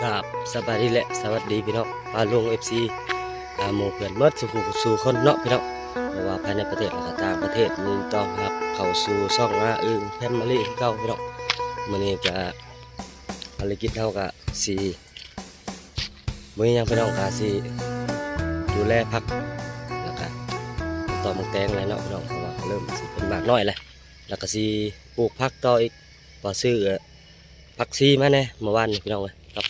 ກາບສະບາຍດີ ແລະ ສະຫວັດດີພີ່ນ້ອງປ້າລຸງ ເອັຟຊີ ອາ ໝູ່ເພື່ອນໝົດສູ່ຜູ້ສູ່ຄົນເນາະພີ່ນ້ອງ ບໍ່ວ່າພາຍໃນປະເທດ ແລະ ກະຕ່າງປະເທດ. ຍິນດີຕ້ອນຮັບເຂົ້າສູ່ຊ່ອງອາອຶ່ງແຟມິລີຄືເກົ່າພີ່ນ້ອງ. ມື້ນີ້ກະ ພາລະກິດເຮົາກະຊິບໍ່ມີຫຍັງພີ່ນ້ອງ ກະຊິດູແລຜັກ ແລ້ວກະຕອກໝາກແຕງແຫຼະເນາະພີ່ນ້ອງ ເພາະວ່າກະເລີ່ມຊິເປັນໝາກນ້ອຍແລ້ວ ແລ້ວກະຊິປູກຜັກຕໍ່ອີກ ພໍຊື້ ເອີ ຜັກຊີມາແດ່ມື້ວານນີ້ພີ່ນ້ອງເອີຍ ກັບ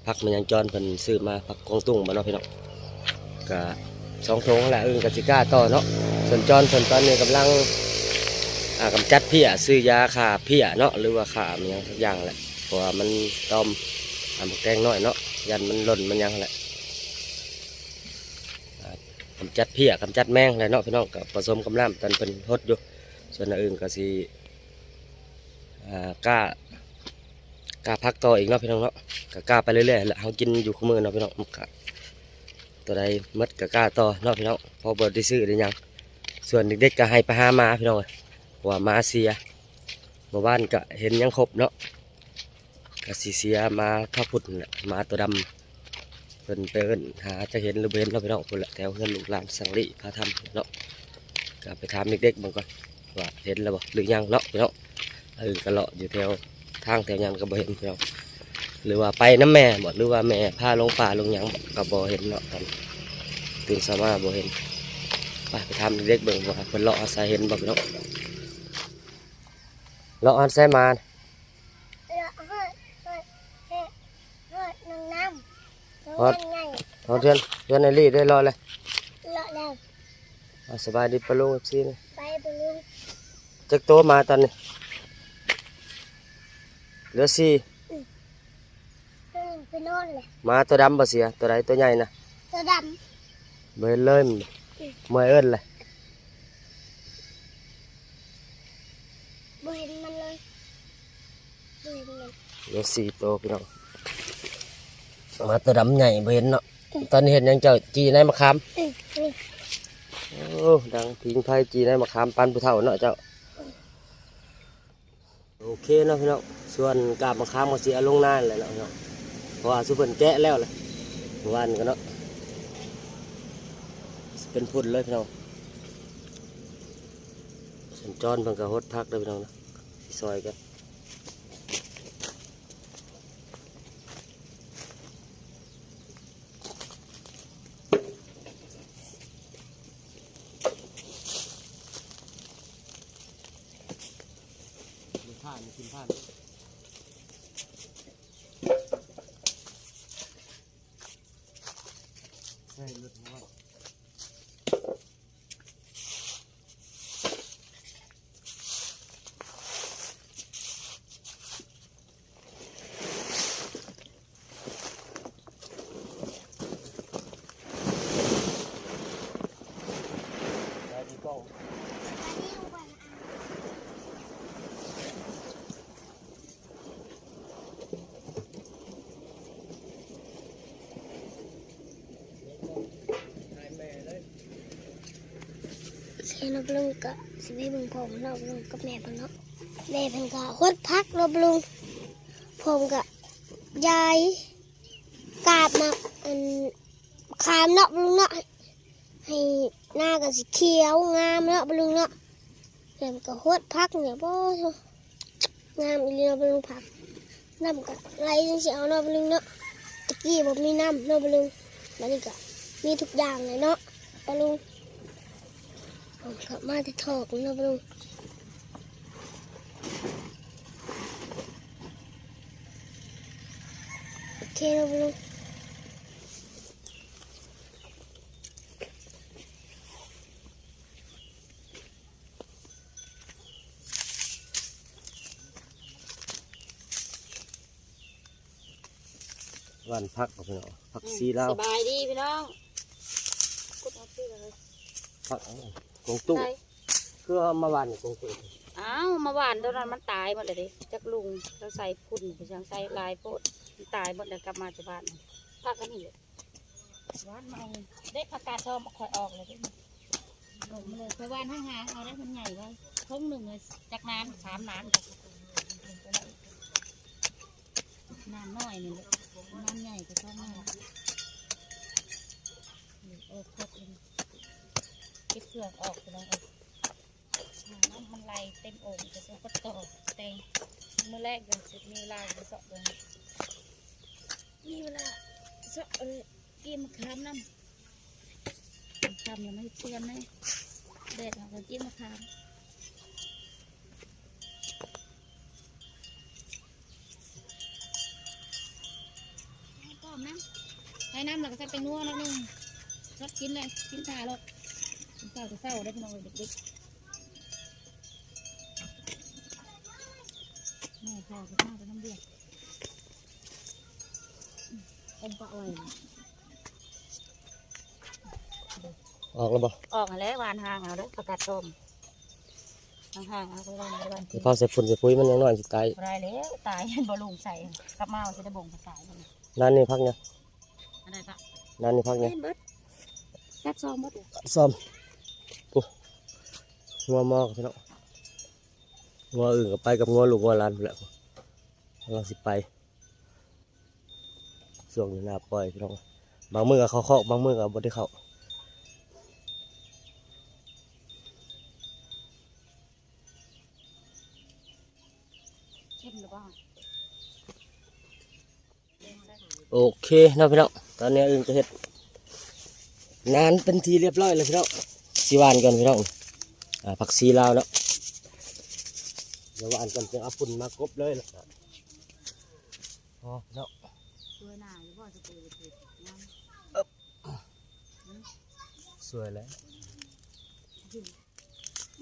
ຜັກແມ່ນຫຍັງ ຈອນເພິ່ນຊື້ມາ ຜັກກວາງຕຸ້ງບໍເນາະພີ່ນ້ອງ. ກະສອງຖົງຫັ້ນແຫຼະ ອາອຶ່ງກະຊິກ້າຕໍ່ເນາະ. ສ່ວນຈອນເພິ່ນຕອນນີ້ກຳລັງ ອາ ກຳຈັດເພຍ ຊື້ຢາຂ້າເພຍເນາະ ຫຼືວ່າຂ້າແມ່ນຫຍັງສັກຢ່າງແຫຼະ ເພາະວ່າມັນຕອມ ອາ ໝາກແຕງນ້ອຍເນາະ ຢ້ານມັນຫຼົ່ນມັນຫຍັງຫັ້ນແຫຼະ. ອາ ກຳຈັດເພຍ ກຳຈັດແມງແຫຼະເນາະພີ່ນ້ອງ ກະປະສົມກັບນ້ຳ ຕອນເພິ່ນຫົດຢູ່. ສ່ວນອາອຶ່ງກະຊິ ອາ ກ້າ ກ້າຜັກຕໍ່ອີກເນາະພີ່ນ້ອງເນາະ ກະກ້າໄປເລື້ອຍໆແຫຼະ ເຮົາກິນຢູ່ຄູ່ມື້ເນາະພີ່ນ້ອງ. ກະຕົວໃດໝົດກະກ້າຕໍ່ເນາະພີ່ນ້ອງ ເພາະບໍ່ໄດ້ຊື້ໄດ້ຫຍັງ. ສ່ວນເດັກໆກະໃຫ້ໄປຫາໝາພີ່ນ້ອງເອີຍ ເພາະວ່າໝາເສຍ ເມື່ອວານກະເຫັນຍັງຄົບເນາະ ກະຊິເສຍໝາທາງພຸ້ນແຫຼະ ໝາຕົວດຳ ເພິ່ນໄປເອີ້ນຫາ ຈັກເຫັນຫຼືບໍ່ເຫັນເນາະພີ່ນ້ອງ. ພຸ້ນແຫຼະ ແຖວເຮືອນລູກຫຼານສັງລີພາທຳເນາະ ກະໄປຖາມເດັກໆເບິ່ງກ່ອນ ວ່າເຫັນແລ້ວບໍ່ຫຼືຍັງເນາະພີ່ນ້ອງ. ເອີ ກະເລາະຢູ່ແຖວທາງແຖວຫຍັງກະບໍ່ເຫັນພີ່ນ້ອງ ຫຼືວ່າໄປນຳແມ່ບໍ ຫຼືວ່າແມ່ພາລົງປ່າລົງຫຍັງບໍ ກະບໍ່ເຫັນເນາະ. ຕອນຕື່ນເຊົ້າມາບໍ່ເຫັນ ໄປ ໄປຖາມເດັກໆເບິ່ງວ່າເພິ່ນເລາະຫາໃສເຫັນບໍ່ພີ່ນ້ອງ. ເລາະຫາໃສມາ ເລາະຮອດ ຮອດ ຮອດ ຮອດໜອງນ້ຳ ຮອດ ຮອດເຮືອນ ເຮືອນໄອ້ລີ້ໄດ້ເລາະແລ້ວ ເລາະແລ້ວ. ອາ ສະບາຍດີປ້າລຸງ ເອັຟຊີ ນີ້ ໄປປ້າລຸງ. ຈັກໂຕມາຕອນນີ້ ເຫຼືອສີ່ ອືມ ໄປນອນແລ້ວ. ໝາຕົວດຳບໍ່ເສຍ ຕົວໃດ ຕົວໃຫຍ່ນະ ຕົວດຳ ບໍ່ເຫັນເລີຍ ອືມ ເມື່ອຍເອີ້ນແຫຼະ ບໍ່ເຫັນມັນເລີຍ ບໍ່ເຫັນເລີຍ. ເຫຼືອສີ່ໂຕພີ່ນ້ອງ ໝາຕົວດຳໃຫຍ່ບໍ່ເຫັນເນາະ. ຕອນນີ້ເຮັດຫຍັງເຈົ້າ ຈີ່ໃນໝາກຂາມ ອືມ ໂອ້ ດັງຜິງໄຟ ຈີ່ໃນໝາກຂາມ ປານຜູ້ເຖົ້າເນາະເຈົ້າ. ໂອເຄເນາະພີ່ນ້ອງ ສ່ວນກາບມະຂາມກະຊິເອົາລົງນາແຫຼະເນາະພີ່ນ້ອງ ເພາະວ່າຊຸມເພິ່ນແກະແລ້ວແຫຼະ ເມື່ອວານນີ້ກະເນາະ ຊິເປັນຝຸ່ນເລີຍພີ່ນ້ອງ. ສັນຈອນເພິ່ນກະຫົດຜັກເດີພີ່ນ້ອງເດີ ຊິຊ່ອຍກັນ. ໂອເຄເນາະ ປ້າລຸງ ກະຊິໄປເບິ່ງພໍ່ເນາະ ປ້າລຸງກັບແມ່ເພິ່ນເນາະ. ແມ່ເພິ່ນກະຫົດຜັກເນາະປ້າລຸງ ພໍ່ເພິ່ນກະຢາຍກາບໝາກ ອັນ ຂາມເນາະປ້າລຸງເນາະ ໃຫ້ນາກະຊິຂຽວງາມເນາະປ້າລຸງເນາະ. ແລ້ວກະຫົດຜັກນີ້ ໂອ້ໂຫ ງາມອີ່ຫຼີເນາະປ້າລຸງ ຜັກ ນ້ຳກະໄຫຼຈັ່ງຊີ້ເອົາເນາະປ້າລຸງເນາະ. ແຕ່ກີ້ບໍ່ມີນ້ຳເນາະປ້າລຸງ ບາດນີ້ກະມີທຸກຢ່າງເລີຍເນາະປ້າລຸງ. ເຂົ້າມາແຕ່ຖອກເນາະປ້າລຸງ. ໂອເຄເນາະປ້າລຸງ. ຫວ່ານຜັກເນາະພີ່ນ້ອງ ຜັກຊີລາວ. ສະບາຍດີພີ່ນ້ອງ ກຸດເອົາຊື່ເລີຍ ຜັກ ເອີ ກວາງຕຸ້ງ ໄດ້ ຄືເອົາມາຫວ່ານກວາງຕຸ້ງ. ອ້າວ ມາຫວ່ານຕອນນັ້ນມັນຕາຍໝົດແລ້ວເດ້ ຈັກລຸງລາວໃສ່ຝຸ່ນ ໄປຈັ່ງໃສ່ຫຼາຍໂພດ ມັນຕາຍໝົດແລ້ວ ກັບມາແຕ່ບ້ານ ຜັກອັນນີ້ແຫຼະ. ຫວ່ານມາເອົາເດ້ ຜັກກາດຊອມຂ້ອຍອອກແລ້ວເດ້ ລົງມາເລີຍ ຂ້ອຍຫວ່ານຫ່າງໆເອົາໄດ້ ມັນໃຫຍ່ໄວ. ຖົງໜຶ່ງ ຈັກໜາມ ສາມໜາມ ໜາມນ້ອຍນີ້ແຫຼະ. ອອກຄອກເອງ ເກັບເຟືອກອອກ ພີ່ນ້ອງເອີຍ ນ້ຳມັນໄຫຼເຕັມໂອ່ງ ຈະສົ່ງປະຕໍແຕ່ງ ມື້ແລກເດີ ຊິມີເວລາໄປເຊາະເບິ່ງ ມີເວລາເຊາະ ເອີ ກຽມມະຂາມນຳ ຄ່ຳແລ້ວມາເຮັດສວນແດ່ ແດດອອກກໍກຽມມະຂາມ ໃສ່ນ້ຳແລ້ວກໍໃສ່ແປ້ງນົວໜ້ອຍໜຶ່ງ ຊອດກິນເລີຍ ກິນຖ້າໂລດ ກິນເຊົ້າແຕ່ເຊົ້າເດີ ພີ່ນ້ອງເອີຍ ເດັກໆ ແມ່ພໍ່ກໍມາແຕ່ນ້ຳດຽວ ອມປະອອຍ ອອກແລ້ວບໍ່? ອອກຫັ້ນແຫຼະ ຫວ່ານຮ່າງເອົາເດີ ປະກາດຊອມ ຫ່າງໆ ເອົາໄປຫວ່ານ ໄປຫວ່ານ ຢ່າພາໃສ່ຝຸ່ນໃສ່ປຸ໋ຍ ມັນຍັງນ້ອຍຊິຕາຍ ບໍ່ໄດ້ແລ້ວ ຕາຍ ບໍ່ລົງໃສ່ ກັບມາຊິໄດ້ບົ່ງໄປຕາຍ ດ້ານນີ້ຜັກຫຍັງ? ອັນໃດປະ? ດ້ານນີ້ຜັກຫຍັງ? ເບິດ ກັດຊອມເບິດ ກັດຊອມ ໂອ້ ງົວມອກ ພີ່ນ້ອງ ງົວອື່ນກໍໄປກັບງົວລູກງົວຫຼານພຸ້ນແຫຼະ ກຳລັງຊິໄປ ຊ່ວງນີ້ໜ້າປ່ອຍ ພີ່ນ້ອງ ບາງມື້ກໍເຂົ້າຄອກ ບາງມື້ກໍບໍ່ໄດ້ເຂົ້າ ເຄັມແລ້ວບໍ່? ໂອເຄເນາະພີ່ນ້ອງ ຕອນນີ້ອາອຶ່ງກໍເຮັດນານເປັນທີ່ຮຽບຮ້ອຍແລ້ວພີ່ນ້ອງ ຊິຫວ່ານກ່ອນພີ່ນ້ອງ ອ່າ ຜັກຊີລາວເນາະ ດຽວຫວ່ານກ່ອນ ຈັ່ງເອົາຝຸ່ນມາກົບເລີຍ ແລ້ວກໍພໍເນາະ ສວຍໜ້າຢູ່ບໍ່? ສະເປີເຮັດງາມ ສວຍແລ້ວ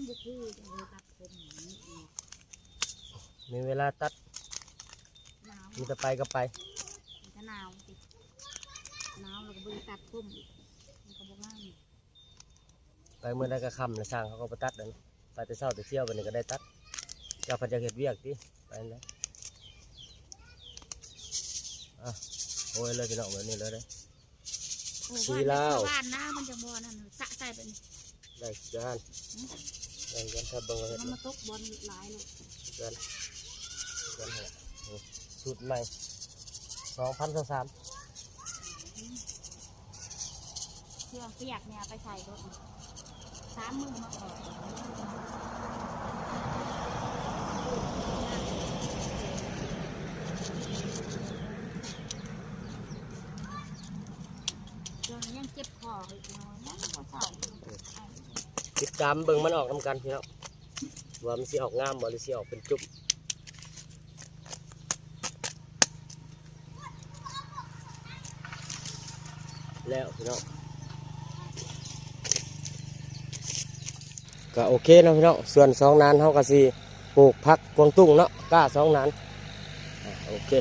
ບໍ່ຄື ບໍ່ຄື ຕັດຜົມ ມີເວລາຕັດ ໜາວ ມີແຕ່ໄປກໍໄປ ມີແຕ່ໜາວຕິ ໜາວແລ້ວກໍບໍ່ໄດ້ຕັດຜົມອີກ ມັນກໍບໍ່ງາມ ໄປມື້ໃດກໍຄ່ຳແລ້ວ ຊ່າງເຂົາກໍບໍ່ຕັດ ໄປແຕ່ເຊົ້າແຕ່ທ່ຽວ ບັດນີ້ກໍໄດ້ຕັດ ເຈົ້າພັດຢາກເຮັດວຽກຕິ ໄປນັ້ນແຫຼະ ອ່ະ ໂອ້ຍ ເລີຍພີ່ນ້ອງ ແບບນີ້ເລີຍເດ້. ໂອ້ ສີລາວ ຫວ່ານນະ ມັນຈະບໍ່ອັນນັ້ນ ສະໃສ່ແບບນີ້ ໄດ້ຄືກັນ ຫືມ ໄດ້ຄືກັນ ຖ້າເບິ່ງວ່າເຮັດ ມັນມາຕົກບ່ອນຫຼາຍໂລດ ຄືກັນ ຄືກັນຫັ້ນແຫຼະ ສູດໃໝ່ ສອງພັນຊາວສາມ ເຄື່ອງປຽກນີ້ເອົາໄປໃສ່ໂລດ ສາມມື້ມາອອກ ຊ່ວງນີ້ຍັງເຈັບຄໍຢູ່ ຍັງບໍ່ເຊົາ ຕິດຕາມເບິ່ງມັນອອກນຳກັນພີ່ນ້ອງ ວ່າມັນຊິອອກງາມບໍ່ ຫຼືຊິອອກເປັນຈຸ້ມ. ແລ້ວພີ່ນ້ອງ ກໍໂອເຄເນາະພີ່ນ້ອງ ສ່ວນສອງນານເຮົາກໍຊິປູກຜັກກວາງຕຸ້ງເນາະ ກ້າສອງນານ ອ່າ ໂອເຄ.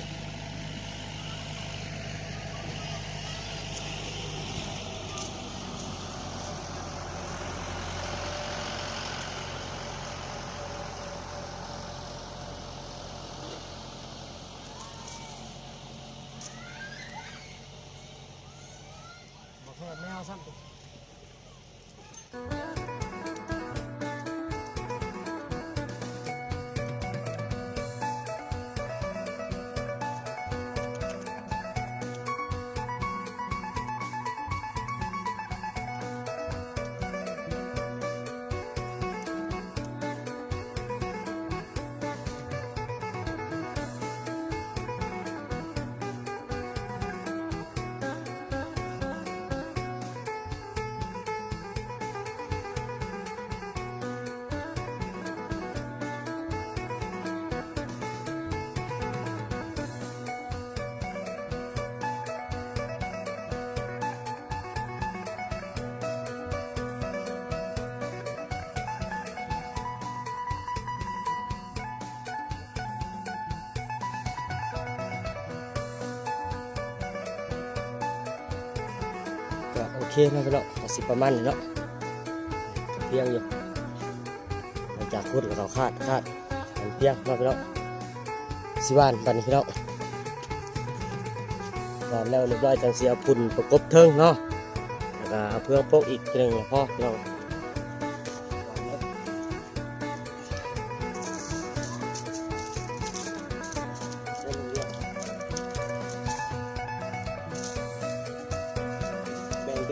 ບໍ່ແພ້ແມວຊ້ຳຕິ. ກໍໂອເຄເນາະພີ່ນ້ອງ ກໍຊິປະມານນີ້ເນາະ ກໍພຽງຢູ່ ຫຼັງຈາກຂຸດແລ້ວກໍຄາດ ຄາດ ມັນພຽງເນາະພີ່ນ້ອງ ຊິຫວ່ານບັດນີ້ພີ່ນ້ອງ ຫວ່ານແລ້ວຮຽບຮ້ອຍ ຈັ່ງຊິເອົາຝຸ່ນປະກົບເທິງເນາະ ແລ້ວກໍເອົາເຟືອງໂປະອີກທີໜຶ່ງ ແລ້ວພໍພີ່ນ້ອງ.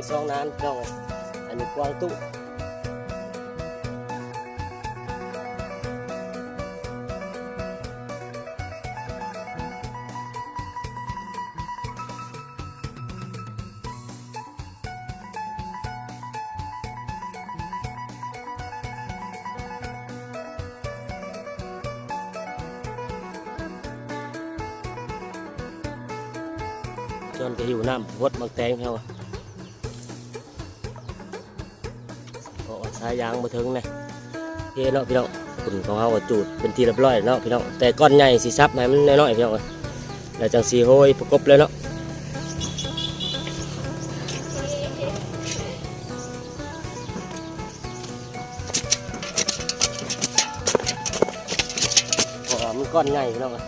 ສອງນານພີ່ນ້ອງເອີຍ ອັນນີ້ກວາງຕຸ້. ຈອນກະຫິວນ້ຳ ຫົດໝາກແຕງເຮົາ ເພາະວ່າສາຍຢາງບໍ່ເຖິງນະ. ໂອເຄເນາະພີ່ນ້ອງ ຝຸ່ນຂອງເຮົາກະຈູດເປັນທີ່ລຽບຮ້ອຍແລ້ວເນາະພີ່ນ້ອງ ແຕ່ກ້ອນໃຫຍ່ຊິສັບໃຫ້ມັນນ້ອຍໆ ພີ່ນ້ອງເອີຍ ແລ້ວຈັ່ງຊິໂຮຍປະກົບເລີຍເນາະ. ເພາະວ່າມັນກ້ອນໃຫຍ່ພີ່ນ້ອງເອີຍ.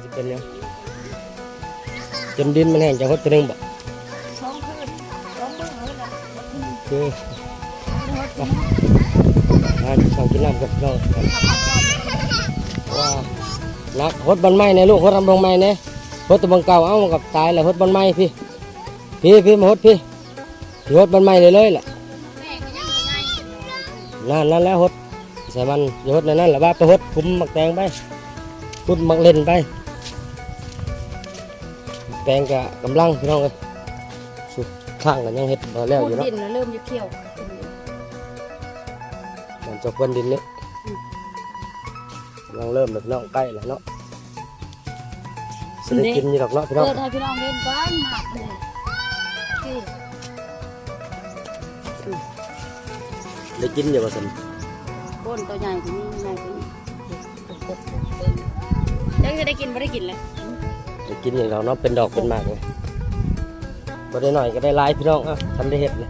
ຊິເປັນຫຍັງ? ຈົນດິນມັນແຫ້ງ ຈະຫົດເທື່ອໜຶ່ງບໍ່? ສອງຄືນ ສອງມື້ເລີຍນະ. ຄື ມາ ກິນນ້ຳກັນເນາະ. ວ້າ ໜັກ ຫົດບ່ອນໃໝ່ແດ່ລູກ ຫົດບ່ອນໃໝ່ແດ່ ຫົດແຕ່ບ່ອນເກົ່າ ເອົ້າ ມັນກໍຕາຍແລ້ວ. ຫົດບ່ອນໃໝ່ພີ້ ພີ້ ພີ້ ມາຫົດພີ້. ຊິຫົດບ່ອນໃໝ່ເລີຍໆແຫຼະ. ນັ້ນ ນັ້ນແຫຼະ ຫົດໃສ່ມັນ ຢ່າຫົດໃນນັ້ນລະ ວ່າໄປຫົດຂຸມໝາກແຕງໄປ ຂຸດໝາກເລັ່ນໄປ. ແປງກະກຳລັງ ພີ່ນ້ອງເອີຍ ສຸດຂ້າງກະຍັງເຮັດບໍ່ແລ້ວຢູ່ເນາະ. ດິນນະເລີ່ມຈະຂຽວ ມັນຈະເພິ່ນດິນນີ້ ອືມ ກຳລັງເລີ່ມແລ້ວ ພີ່ນ້ອງ ໃກ້ແລ້ວເນາະ. ຊິໄດ້ກິນຢູ່ດອກເນາະ ພີ່ນ້ອງ ເປີດໃຫ້ພີ່ນ້ອງເຫັນກ່ອນ ໝາກນີ້ ໄດ້ກິນຢູ່ບໍ່ຊັ້ນ? ໂອ້ນ ໂຕໃຫຍ່ກວ່ານີ້ ໃຫຍ່ກວ່ານີ້ ຍັງຊິໄດ້ກິນ ບໍ່ໄດ້ກິນແຫຼະ. ໄດ້ກິນຢູ່ດອກເນາະ ເປັນດອກເປັນໝາກເລີຍ ບໍ່ໄດ້ໜ້ອຍກໍໄດ້ຫຼາຍ ພີ່ນ້ອງ ເອົ້າ ຄັນໄດ້ເຮັດນະ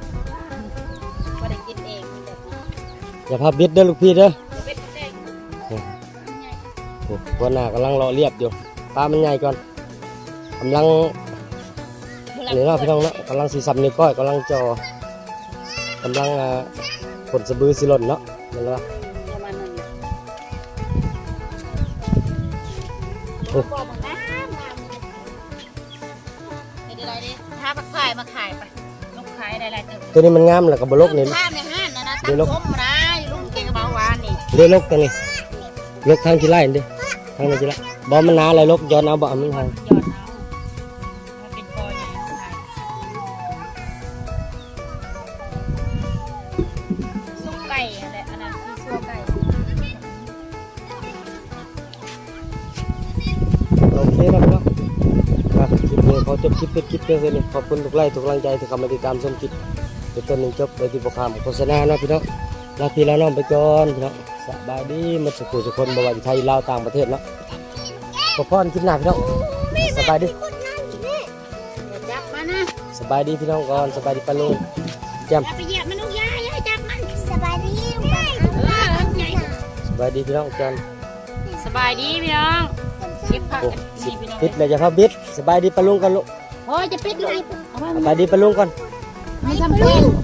ບໍ່ໄດ້ກິນເອງ ຢ່າພາບິດເດີລູກພີ່ເດີ. ໂອ້ ຫົວໜ້າກຳລັງເລາະລຽບຢູ່ ປາມັນໃຫຍ່ກ່ອນ. ກຳລັງ ອັນນີ້ເນາະພີ່ນ້ອງເນາະ ກຳລັງຊິສັບນິ້ວກ້ອຍ ກຳລັງຈໍ່ ກຳລັງ ອ່າ ຜົນສະບືຊິຫຼົ່ນເນາະ ແມ່ນບໍ່? ປະມານນັ້ນແຫຼະ ໂອ້ ງາມໆ ເຮັດໄດ້ເດ້ ຖ້າບັກພາຍມາຂາຍໄປ ລົກຂາຍໄດ້ຫຼາຍເຕີບ. ໂຕນີ້ມັນງາມ ແລ້ວກໍບໍ່ລົກນີ້ ຖ້າໃນຮ້ານນະນະ ເດ້ລົກ ຕຳສົ້ມນະ ລຸງເກັ່ງເບົາຫວານນີ້ ເດ້ລົກຕົວນີ້ ລົກທາງທີ່ໄລ່ເດ້ ທາງນີ້ທີ່ໄລ່ ບໍ່ ມັນໜາຫຼາຍ ລົກຢ່ອນເອົາ ບໍ່ ມັນຫາ ຢ່ອນເອົາ ມັນເປັນກອໃຫຍ່ ສຸກໄກ່ຫັ້ນແຫຼະ ອັນນັ້ນຄືຊົ່ວໄກ່. ໂອເຄເນາະພີ່ນ້ອງ ອ່ະ ຄລິບນີ້ຂໍຈົບຄລິບ ປິດຄລິບພຽງເທົ່ານີ້ ຂອບຄຸນທຸກໄລ ທຸກກຳລັງໃຈທີ່ເຂົ້າມາຕິດຕາມຊົມຄລິບ ແຕ່ຕົ້ນຈົນຈົບ ໂດຍທີ່ບໍ່ຂ້າມໂຄສະນາເນາະພີ່ນ້ອງ ລາພີ່ລານ້ອງໄປກ່ອນພີ່ນ້ອງ ສະບາຍດີໝົດສູ່ຜູ້ສູ່ຄົນ ບໍ່ວ່າຢູ່ໄທ ລາວ ຕ່າງປະເທດເນາະ ພົບພໍ້ຄລິບໜ້າພີ່ນ້ອງ ສະບາຍດີ ຢ່າຈັບມັນນະ ສະບາຍດີພີ່ນ້ອງກ່ອນ ສະບາຍດີປ້າລຸງ ແຈ່ມ ຢ່າໄປຢຽບມັນລູກ ຢ່າ ຢ່າຈັບມັນ ສະບາຍດີ ເອີ ໃຫຍ່ ສະບາຍດີພີ່ນ້ອງກ່ອນ ສະບາຍດີພີ່ນ້ອງ ເກັບຜັກ ໂອ້ ນີ້ພີ່ນ້ອງ ປິດແລ້ວ ຢ່າພາວປິດ ສະບາຍດີປ້າລຸງກ່ອນລູກ ໂອ້ຍ ຈະປິດລູກ ສະບາຍດີປ້າລຸງກ່ອນ ມັນສຳຄັນ.